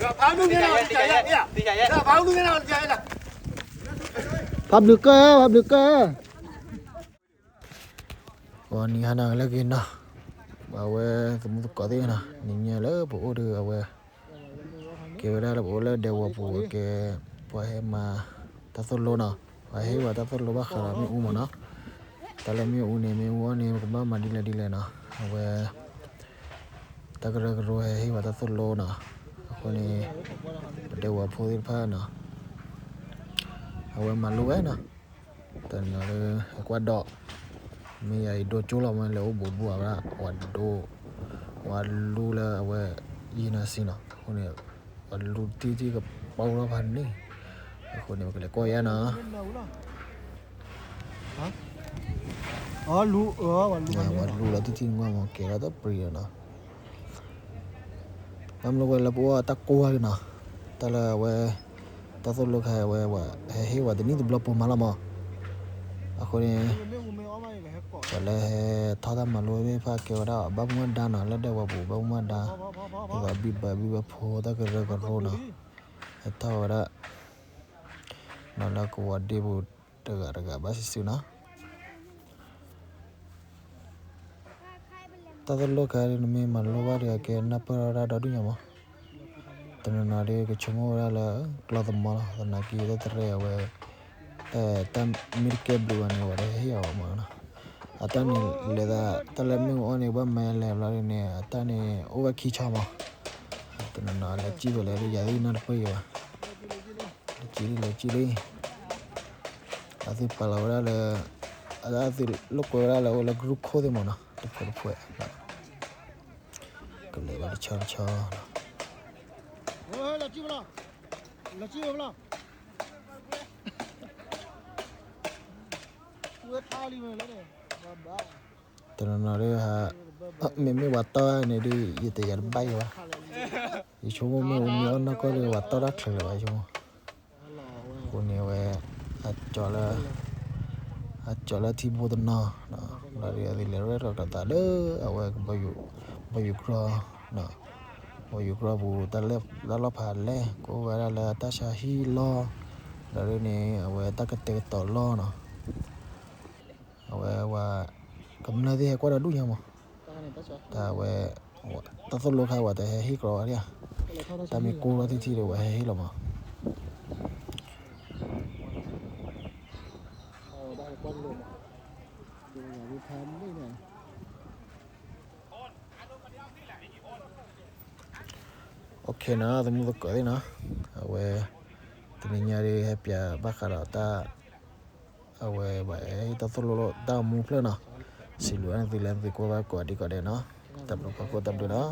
ဖးဘျုးကၢၢ် ဖးဘျုးကၢၢ်. ဂီၤနံၤဟါနၤလၢအဂ့ၤနီၤ, အဝဲသမူသကိးသ့ၣ်နီၤ, နံၤညါလၢပအိၣ်ဒီးအဝဲ ကဲဝဲဒၣ်လၢပအိၣ်လၢဒဲဝီၤပူၤကဲ, ပှၤဟဲမၤတၢ်သိၣ်လိနီၤ, ပှၤဟဲဟ့ၣ်ဝဲတၢ်သိၣ်လိဘၣ်ဃးဒီးမ့ၣ်အူမးနီၤ. တၢ်လၢမ့ၣ်အူန့ၣ် မ့ၣ်အူအီၣ်န့ၣ် ပကဘၣ်မၤဒ်လဲၣ်ဒ်လဲၣ်နီၤ, အဝဲ တၢ်ကရၢကရိဟဲဟ့ၣ်ဝဲတၢ်သိၣ်လိနီၤ. အဃိန့ၣ် ပဒဲဝီၤဖိသ့ၣ်တဖၣ်နီၤ, အဝဲမၤလိဝဲနီၤ. တနီၤလၢအကွၢ်ဒီး မ့ၢ်ယၤအံၤဒိကၠိလီၤ မ့ၢ်လဲၤအိၣ်ဘူးဘူးအဝဲဒၣ် ဝၤဒိ, ဝၤလူလၢအဝဲယံၤနီၤစံနီၤ. အဃိန့ၣ် ဝၤလူတံၢ်တံၢ်ကပီၤထီၣ်ဖးန့ၣ်, အဃိန့ၣ် ပကလဲၤကွၢ်ယါနီၤ. ဝၤလူလီၤတံၢ်တံၢ်နကွၢ်မ့ၢ်ကဲထီၣ်တပျံၤလီၤနီၤ. ဘၣ်မနုၤဝဲလၢပအိၣ်တၢ်ကိၢ်ဝဲက့ၤနီၤ, တၢ်လၢအဝဲ တၢ်သိၣ်လိခါဝဲ ဟဲဟ့ၣ်ဝဲတနံၣ်တဘျီပိာ်မးလီၤမး. အဃိန့ၣ် ပှၤလၢဟဲထီၣ်တၢ်မၤလိသ့ၣ်တဖၣ်ကဲဝဲဒၣ်ဘၣ်မူဘၣ်ဒါနီၤ, လၢဒဲဝီၤပူၤဘၣ်မူဘၣ်ဒါ, ဒ်သိးဘံၣ်ဘၢဘံၣ်ဘၢဖိတၢ်ကရၢကရိနီၤ, ဟဲထီၣ်ဝဲဒၣ် နီၤလၢကဝီၤဒ့ပူၤတဂၤတဂၤဘၣ်စုာ်စုာ်နီၤ. တၢ်သိၣ်လိခါဒ်နမ့ၢ်မၤလိဘၣ်ဒီး ကဲနၢ်ပၢၢ်ထီၣ်ဒၣ်ဒီဒူၣ်ညါမး. တနီၤနီၤဒီးကဆိကမိၣ်ဝဲဒၣ်လၢ ကျီသမီလီၤ, သနာ်က့တၢ်တရဲၣ်အဝဲ တၢ်မ့ၢ်တကဲဘျုးဘၣ်န့ၣ် ဝဲတဟ့ၣ်အီၤဘၣ်မးနီၤ. အတၢ်န့ၣ်လဲၤသး တၢ်လၢမ့ၣ်အူအီၣ်န့ၣ် ဘၣ်မၤလဲၤဘျီဒ်န့ၣ် အတၢ်န့ၣ်အိၣ်ဝဲခံဆီမး. တနီၤနီၤလဲၤစံၣ်ဝဲလဲၣ် ယၤသ့ၣ်နၢ်တပၢၢ်ယၤဘၣ်. လဲၤစံၣ်လံ လဲၤစံၣ်လံ. အသုပာ်လီၤဝဲဒၣ်လၢ အသုလိာ်ကွဲဝဲဒၣ်လၢအိၣ်လၢ group ခိၣ်သ့ၣ်မးနီၤ, တဖုတဖု, ကလဲၤဝဲတဆီတဆီနီၤ. တနီၤနီၤဒီး မ့မ့ၢ်ပှၤတီၢ်န့ၣ်ဒီး ယတဲယၤတဘၣ်ယၤဘၣ်. ယဆိကမိၣ်မ့ၢ်အိၣ်မ့ၢ်အီၣ်နီၢ်ကီၢ်ဒီး ပှၤတီၢ်တၢ်ချုးလၢၤဘၣ်ယဆိကမိၣ်. အဃိန့ၣ်ဝဲ အကၠီလၢ အကၠီလၢထံဘိတနီၤ, ဘျီဒီးအသုလဲၤရဲၣ်ကျဲၤသးလၢ အဝဲ ဘီယူၤကြီ, ဘီယူၤကြီပူၤ တၢ်လီၢ်ဖးလဲၢ် ကအိၣ်ဝဲဒၣ်လၢတၢ်ဆါဟံၣ်လီၢ်, ဘျီဒ်န့ၣ် အဝဲတၢ်ကတဲာ်ကတီၤလီၢ်နီၤ. အဝဲ ဝဲ ကမျၢၢ်သ့ၣ်ဟဲကွၢ်ဒီဒူၣ်ညါမး, တၢ်ဝဲ တၢ်သိၣ်လိခါဝဲတဟဲဟ့ၣ်ကြီဝဲဒၣ်, တၢ်မ့ၢ်ကိၢ်ထီၣ်ထံထံဒီး ဝဲဟဲဟ့ၣ်လီၤမး. အိၣ်ခ့နီၤ သမူသကိးသ့ၣ်နီၤ, အဝဲ တနံၤညါဒီးဟဲပၠးဘၣ်ဃးဒီးတၢ် အဝဲ ပှၤဟဲဟ့ၣ်တၢ်သိၣ်လိတၢ်အိၣ်မူဖျၢၣ်နီၤ, စံးဘျုးနသုလၢသုကွၢ်ဘၣ်ကိးဂၤဒဲးနီၤ, တၢ်ဘျုးဖးကိၢ် တၢ်ဘျုးနီၤ.